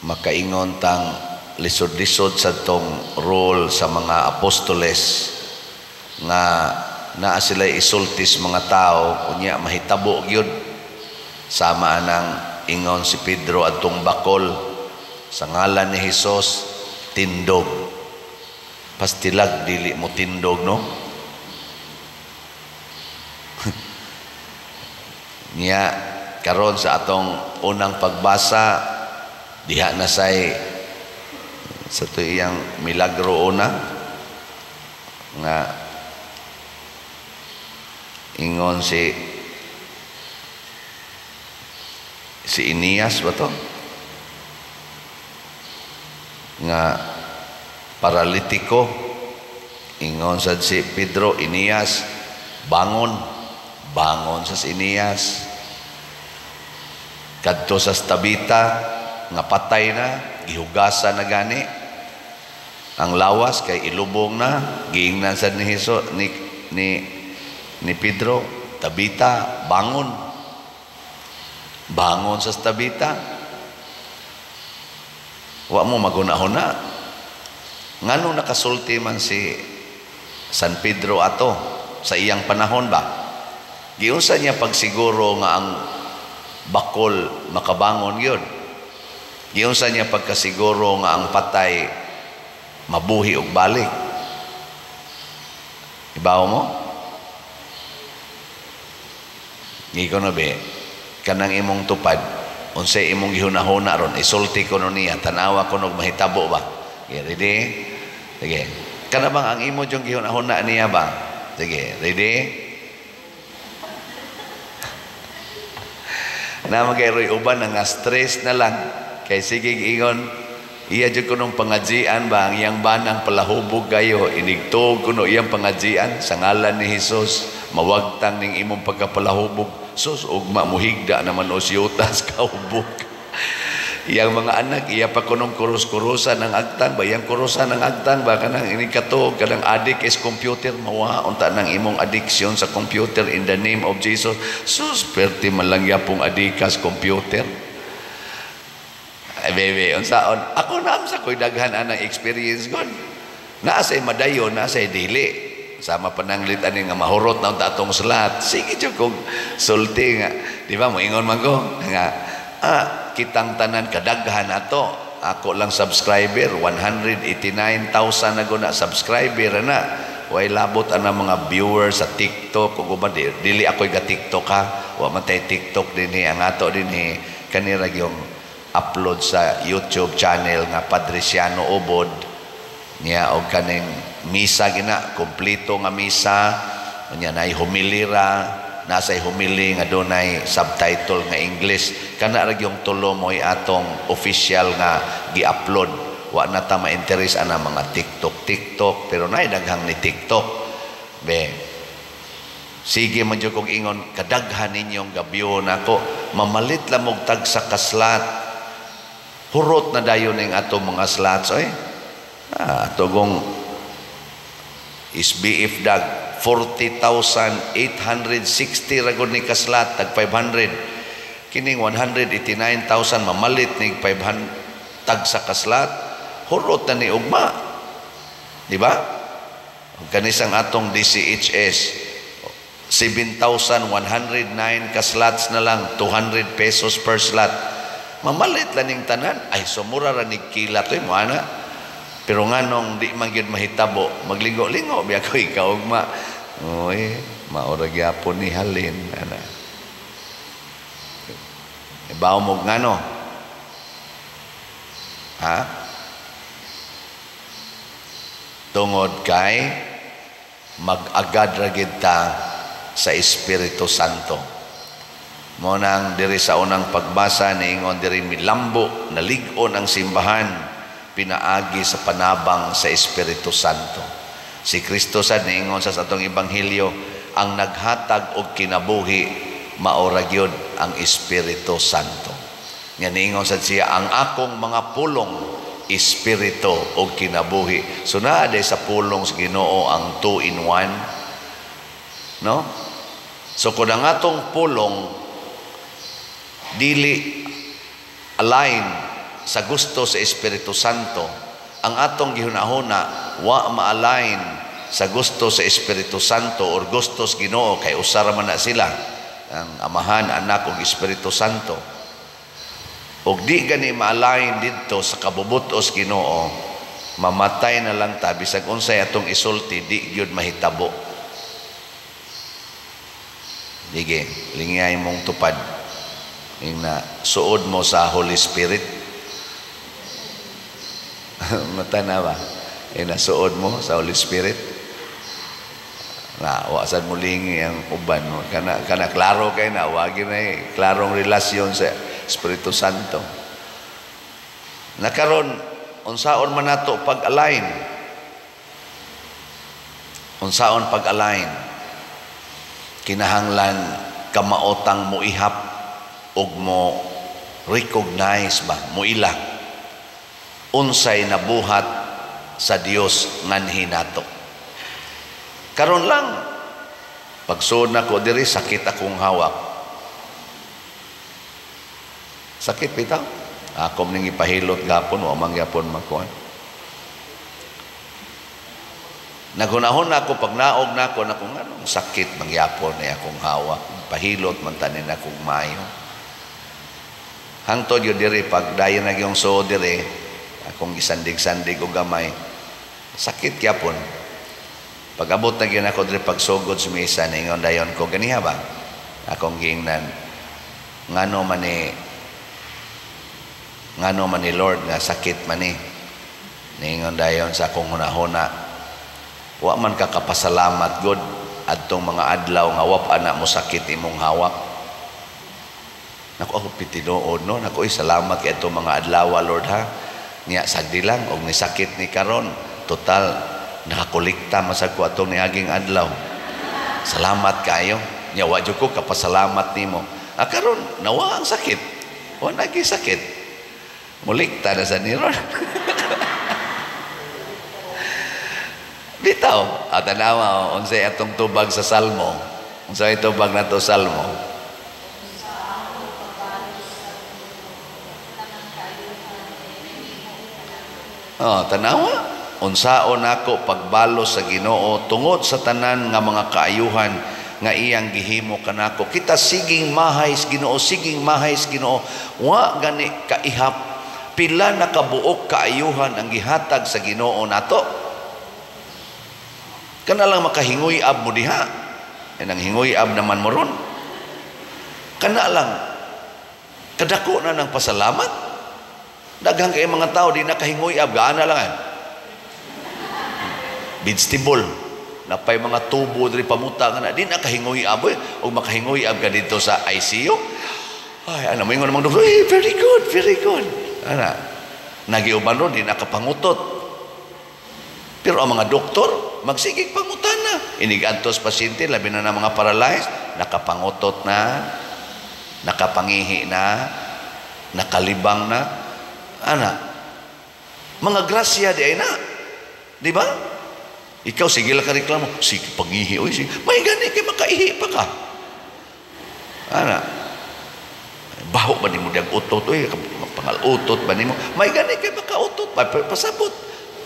Makaingon tang lisod-lisod sa tong role sa mga apostoles nga naa sila isultis mga tao, unya mahitabo gyud. Sama anang ingon si Pedro adtong bakol, "Sa ngalan ni Hesus, tindog." Pastilag dili mo tindog, no? Niya karon sa atong unang pagbasa, diha na say sa to iyang milagro una nga ingon si Eneas ba to nga paralitiko. Ingon sad si Pedro, "Eneas, bangon." Bangon sa si Eneas. Kadto sa Tabita nga patay na, gihugasan na gani ang lawas kay ilubong na, giingnan sad ni Hesus ni Pedro, "Tabita, bangon." Bangon sa Tabita. Wa mo magunahuna ngano nakasulti man si San Pedro ato sa iyang panahon ba? Giunsa niya pagsiguro nga ang bakol makabangon gyud? Giunsa niya pagkasiguro nga ang patay mabuhi og balik? Ibaw mo? Ngiko na be, kanang imong tupad, unsay imong gihunahuna ron, isulti ko no niya, tanawa ko nog mahitabo ba? Sige, ready? Sige. Kana bang ang imo yung gihunahuna niya ba? Sige, ready? Na magayroy uban nga stress na lang kay sige ingon iya jud kunong pangajian ba, ang iyang banang palahubog kayo, inigtog kuno iyang pangajian, "Sa ngalan ni Hesus, mawagtang ning imong pagkapalahubog." Sus, ugma muhigda naman o siyutas kahubog. Iyang mga anak, iya pa kunong kurus-kurusan ang agtang ba, iyang kurusan ang agtang ba, kanang inig katog kanang addict is computer, mawa unta nang imong addiction sa computer in the name of Jesus. Sus, perti man lang yapong adikas computer. Ay, bebe, unsaon ako na sa ko'y daghan anang experience gon. Naa say madayon, naa say dili. Sama pananglit ani nga mahurot na unta atong slot. Sige jud kog sulti nga, di ba moingon man ko nga kitang tanan kadaghan ato. Ako lang subscriber 189,000 na guna subscriber na. Way labot ana mga viewers sa TikTok ug uban. Dili ako'y ga TikTok ha. Wa man tay TikTok dinhi. Ang ato dinhi kanira yung upload sa YouTube channel nga Padriciano Ubod niya og kaning misa gina kompleto nga misa unya nay humilira, nasay humili nga dunay subtitle nga English. Kana ra gyung tulo mo'y atong official nga gi-upload. Wa na ta ma-interest ana mga TikTok TikTok, pero nay daghang ni TikTok be. Sige man jud kog ingon kadaghan ninyong gabyo nako, mamalit lang og tag sa kaslat, hurot na dayon ning atong mga slots oy. Ato gong SBF dag 40,860 ra gud ni kaslat, tag 500. Kining 189,000, mamalit nig 500 tag sa kaslat, hurot na ni ugma, di ba? Kanisang atong DCHS 7,109 kaslots na lang, 200 pesos per slot, mamalit lang ning tanan. Ay, sumura ra nig kila to mo ana. Pero nganong di man gyud mahitabo? Maglingo-lingo biya ko ikaw ugma. Oy, maura gyapon ni halin ana. Ibaw mo ngano? Ha? Tungod kay mag-agad ra gid ta sa Espiritu Santo. Mo nang diri sa unang pagbasa niingon diri milambo, nalig-on ang simbahan pinaagi sa panabang sa Espiritu Santo. Si Kristo sad niingon sa atong ebanghelyo, ang naghatag og kinabuhi maora gyud ang Espiritu Santo. Nya niingon sad siya, "Ang akong mga pulong espiritu og kinabuhi." So naa day sa pulong sa Ginoo ang 2 in 1. No? So kung ang atong pulong dili align sa gusto sa Espiritu Santo. Ang atong gihunahuna wa ma-align sa gusto sa Espiritu Santo or gusto sa Ginoo, kay usa ra man na sila, ang Amahan, Anak ug Espiritu Santo. Ug di gani ma-align didto sa kabubutos Ginoo, mamatay na lang ta bisag unsay atong isulti, di gyud mahitabo. Sige, lingay mong tupad. Ing na suod mo sa Holy Spirit. Mata na ba? Ing na suod mo sa Holy Spirit. Na, wa sad mo lingi ang uban mo. Kana, kana klaro kay na, wagi na eh. Klarong relasyon sa Espiritu Santo. Nakaron, unsaon man nato pag-align? Unsaon pag-align? Kinahanglan kamaotang moihap og mo recognize ba, moila unsay nabuhat sa Dios nganhi nato. Karon lang pagsuod nako diri, sakit akong hawak. Sakit bitaw. Ako ning ipahilot gapon, wa man gyapon makuan. Naghunahon ako pag naog nako na kung anong sakit mangyapon ni akong hawak, pahilot man tanin akong maayo. Hangtod yun diri pag dayon na yung suod diri, akong gisandig-sandig og gamay, sakit gyapon. Pag abot na gyud ako diri pagsugod sa misa, ningon dayon ko ganiha ba? Akong giingnan, ngano man ni Lord nga sakit man ni. Ningon dayon sa akong hunahuna, wa man ka kapasalamat God adtong mga adlaw nga wa pa na mo sakit imong hawak. Naku, ako pitinuod no, naku, salamat kay atong mga adlaw, Lord, ha. Niya sagdi lang og nisakit ni karon, total nakakolekta masag ko atong niaging adlaw. Salamat kayo. Nya wa jud ko kapasalamat nimo. Ah, karon nawa ang sakit. Wa nagi sakit. Mulikta na sa ni ron. Bitaw, at tanawa, unsay atong tubag sa Salmo? Unsay tubag nato Salmo? Oh, tanawa, unsaon nako pagbalos sa Ginoo tungod sa tanan nga mga kaayuhan nga iyang gihimo kanako. Kita siging mahay sa Ginoo, siging mahay sa Ginoo. Wa gani kaihap pila na kabuok kaayuhan ang gihatag sa Ginoo nato. Kana lang makahingoy ab mo diha. Yan ang hingoy ab naman mo ron. Kana lang kadako na ng pasalamat. Daghang kay mga tao di nakahingoy ab, gaana lang ay. Vegetable. Napay mga tubo diri pamuta nga na di nakahingoy ab oy. Og makahingoy ab ka dito sa ICU. Ay, ano mo ingon namang doktor, hey, very good, very good. Ana, nagiuban ron di nakapangutot. Pero ang mga doktor, magsigig pangutana. Inigantos pasyente, labi na ng mga paralyzed, nakapangutot na, nakapangihi na, nakalibang na. Ana, mga grasya di ay na. Di ba? Ikaw, sige lang ka reklamo. Sige, pangihi. Oy, sige. May gani kay makaihi pa ka. Ana, baho ba nimo diyang utot? Oy, pangal-utot ba nimo? May gani kay makautot. Pasabot.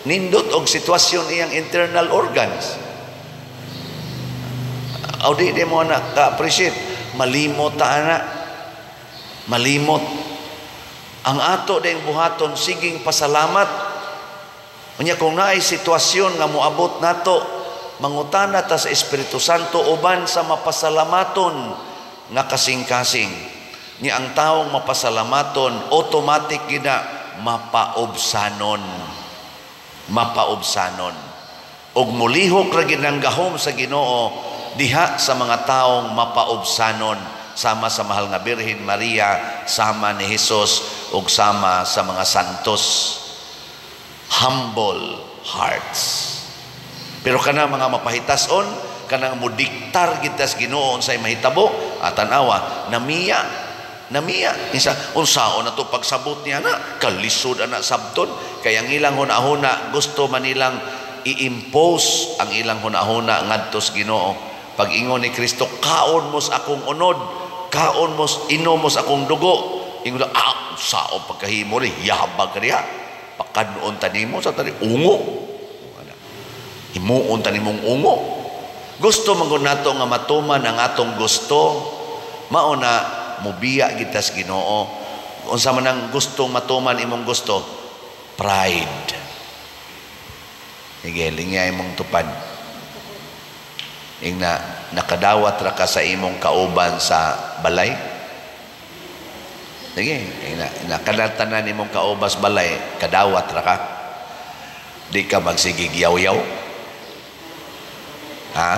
Nindot og sitwasyon iyang internal organs. Aw di di mo na ka-appreciate. Malimot ta ana. Malimot. Ang ato ding buhaton siging pasalamat. Unya kung naay sitwasyon nga moabot nato, mangutana ta sa Espiritu Santo uban sa mapasalamaton nga kasing-kasing. Ni ang taong mapasalamaton automatic gina mapaobsanon. Mapaobsanon. Og mulihok ra gid ang gahom sa Ginoo diha sa mga taong mapaobsanon, sama sa mahal nga Birhen Maria, sama ni Hesus ug sama sa mga santos. Humble hearts. Pero kana mga mapahitason, kanang modiktar gid tas Ginoo unsay mahitabo, tan-awa, namiya. Namiya. Isa, unsaon na to pagsabot niya na, kalisod ana sabton. Kaya ang ilang hunahuna, gusto man nilang i-impose ang ilang hunahuna ngadto sa Ginoo. Pag ingon ni Kristo, kaon mo sa akong unod, kaon mo, inom mo sa akong dugo. Ingon ah, sao pagkahimo ri, yabag ka diha. Pakadon ta nimo sa tani ungo. Himuon ta nimong ungo. Gusto man gud nato nga matuman ang atong gusto, mao na mubiya kita sa Ginoo. Unsa man ang gustong matuman imong gusto? Pride. Sige, lingya imong tupad. Ingna, nakadawat ra ka sa imong kauban sa balay. Sige, ingna, nakadatanan imong kaubas balay, kadawat ra ka. Di ka magsigig yaw-yaw. Ha?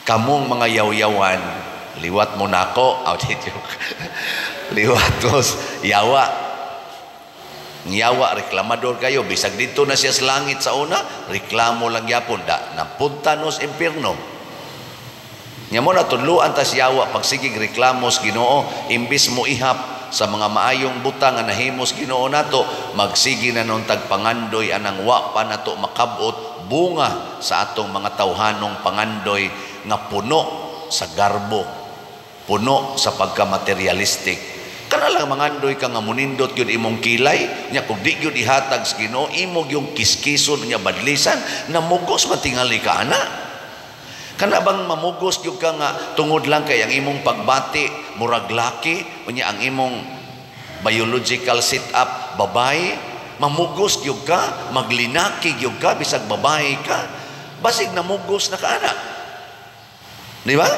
Kamong mga yaw-yawan, liwat mo nako. Aw, di joke. Liwat mo yawa. Yawa, reklamador kayo. Bisag dito na siya sa langit sa una, reklamo lang yapon. Da, napunta nos impierno. Nya mo natudluan tas yawa pagsigig reklamos Ginoo, imbis mo ihap sa mga maayong butang nga nahimos Ginoo nato, magsige na nun tagpangandoy anang wa pa nato makabot bunga sa atong mga tawhanong pangandoy nga puno sa garbo, puno sa pagka-materialistic. Kana lang mangandoy ka nga munindot gyud imong kilay nya, kung di gyud ihatag sa Ginoo, imo gyung kiskison nya badlisan, namugos man tingali ka ana. Kana bang mamugos gyud ka nga tungod lang kay ang imong pagbati murag laki, unya ang imong biological setup babae, mamugos gyud ka, maglinaki gyud ka bisag babae ka, basig namugos na ka ana. Di ba?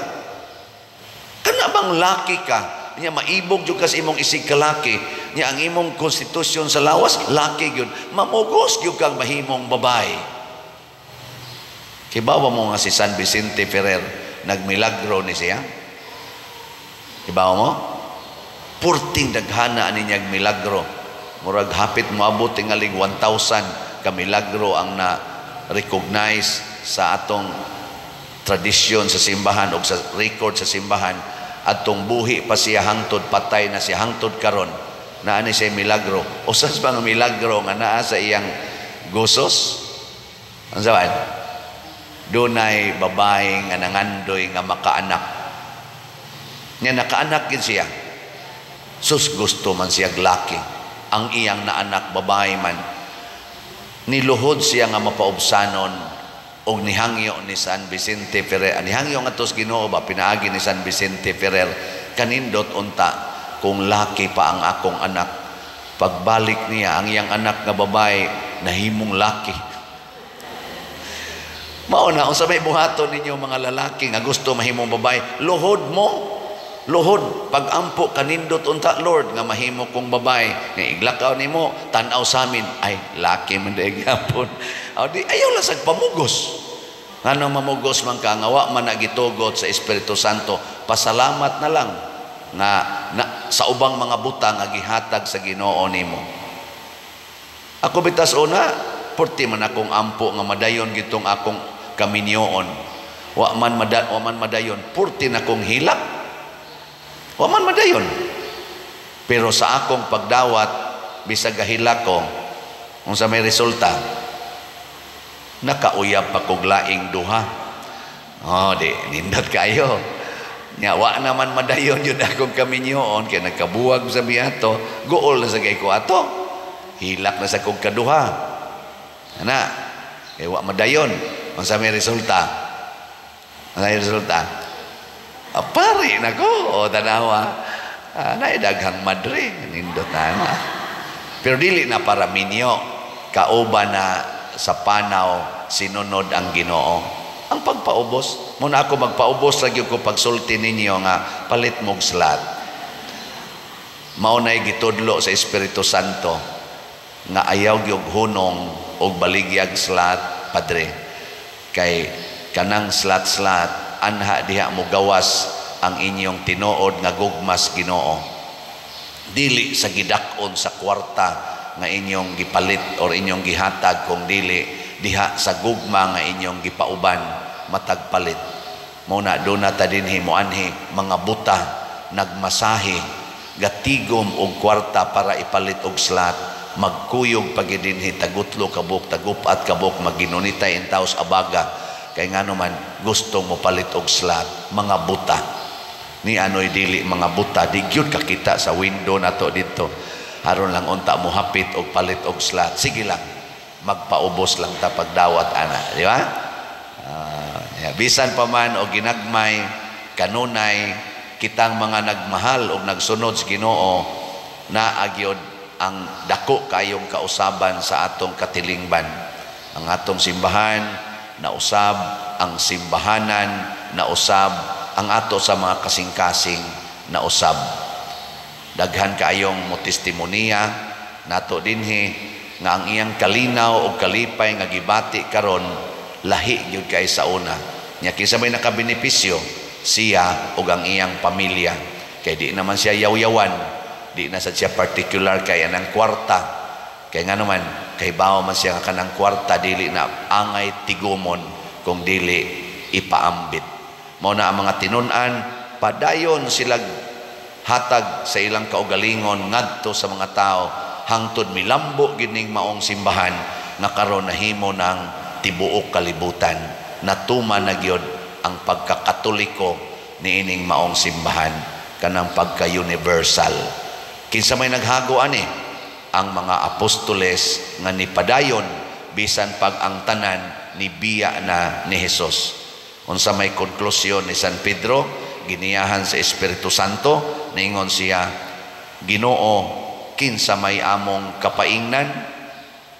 Kana bang laki ka, nya maibog gyud ka sa imong isig kalaki, nya ang imong konstitusyon sa lawas laki gyud, mamugos gyud kang mahimong babae. Kibaw mo nga si San Vicente Ferrer nagmilagro ni siya? Kibaw mo? Purting daghana ani niyag milagro. Murag hapit moabot tingalig 1,000 ka milagro ang na recognize sa atong tradisyon sa simbahan o sa record sa simbahan. Atong buhi pa siya hangtod patay na siya hangtod karon naa ni siya milagro. Usas ba nga milagro nga naa sa iyang gosos? Ang saban? Dunay babae nga nangandoy nga makaanak. Nya nakaanak gid siya. Sus, gusto man siya laki. Ang iyang naanak babae man. Niluhod siya nga mapaubsanon og nihangyo ni San Vicente Ferrer. Nihangyo nga tos Ginoo ba pinaagi ni San Vicente Ferrer, kanindot unta kung laki pa ang akong anak. Pagbalik niya ang iyang anak nga babae nahimong laki. Mao na unsa may buhaton ninyo mga lalaki nga gusto mahimong babae, luhod mo. Luhod pagampo, kanindot unta Lord nga mahimo kong babae. Nga iglakaw nimo, tan-aw sa amin, ay laki man diay gyapon. Aw di ayaw lang sag pamugos. Ngano mamugos man ka nga wa man nagitugot sa Espiritu Santo, pasalamat na lang nga na, sa ubang mga butang nga gihatag sa Ginoo nimo. Ako bitas una, purti man akong ampo nga madayon gitong akong kaminyoon. Wa man madayon, purti na kong hilak. Wa man madayon. Pero sa akong pagdawat, bisag gahilak ko, unsa may resulta? Nakauyab pa kog laing duha. Oh, di nindot kayo. Nya wa naman madayon yun akong kaminyoon kay nagkabuwag sa biyato, guol na sa kay ko ato. Hilak na sa kog kaduha. Ana, kay wa madayon. Unsa may resulta? Unsa may resulta? Pari na ko, o tanawa. Ah, daghang madre, nindot na na. Pero dili na para minyo, kauban na sa panaw sinunod ang Ginoo. Ang pagpaubos, muna ako magpaubos lagi ko pagsulti ninyo nga palit mog slat. Mao na'y gitudlo sa Espiritu Santo nga ayaw gyud hunong og baligyag slat, padre. Kay kanang slat-slat anha diha mo gawas ang inyong tinuod nga gugmas Ginoo. Dili sa gidak-on sa kwarta nga inyong gipalit or inyong gihatag, kung dili diha sa gugma nga inyong gipauban matag palit. Mao na duna ta dinhi moanhi mga buta nagmasahe gatigom og kwarta para ipalit og slat, magkuyog pagidinhi tagutlo kabuk, tagupat kabuk, maginunitay in taos abaga kay ngano man gusto mo palit og slat, mga buta. Ni anoy dili mga buta, di gyud kakita sa window nato dito. Aron lang unta mo hapit og palit og slot. Sige lang, magpaubos lang ta pagdawat ana, di ba? Yeah. Bisan pa man og ginagmay kanunay kitang mga nagmahal og nagsunod sa Ginoo, naa gyud ang dako kayong kausaban sa atong katilingban. Ang atong simbahan nausab, ang simbahanan nausab, ang ato sa mga kasing-kasing nausab. Daghan kaayong mo testimonya nato dinhi nga ang iyang kalinaw o kalipay nga gibati karon lahi gyud kay sa una. Nya kinsa may nakabenepisyo? Siya ug ang iyang pamilya. Kay di naman siya yaw-yawan, di na sa siya particular kay anang kwarta. Kay nga naman, kay bawo man siya nga kanang kwarta dili na angay tigumon kung dili ipaambit. Mao na ang mga tinun-an, padayon sila hatag sa ilang kaugalingon ngadto sa mga tao hangtod milambo gining maong simbahan nga karon nahimo ng tibuok kalibutan. Natuma na gyud ang pagkakatoliko niining maong simbahan, kanang pagka-universal. Kinsa may naghago ani? Ang mga apostoles nga nipadayon bisan pag ang tanan nibiya na ni Hesus. Unsa may konklusyon ni San Pedro? Giniyahan sa Espiritu Santo, niingon siya, "Ginoo, kinsa may among kapaingnan?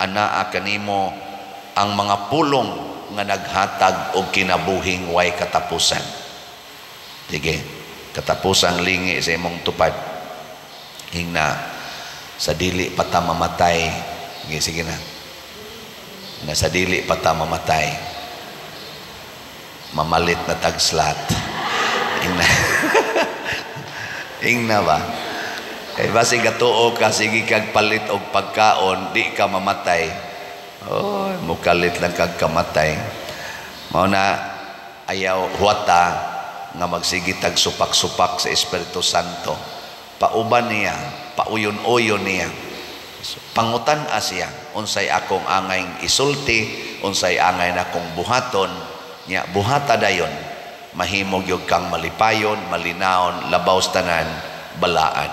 Anaa kanimo ang mga pulong nga naghatag og kinabuhing way katapusan." Sige, katapusang lingi sa imong tupad. Hingna sa dili pa ta mamatay. Sige, sige na. Na sa dili pa ta mamatay. Mamalit na tag slot. Ingna. Ingna ba? Kay basi gatuo ka, sige kag palit og pagkaon, di ka mamatay. Oh, mukalit lang kag kamatay. Mao na ayaw huwata nga magsige tag supak-supak sa Espiritu Santo. Pauban niya, pauyon-uyon niya. So, pangutan siya, unsay akong angay isulti, unsay angay na akong buhaton, niya buhata dayon, mahimo gyud kang malipayon, malinaon, labaw sa tanan, balaan.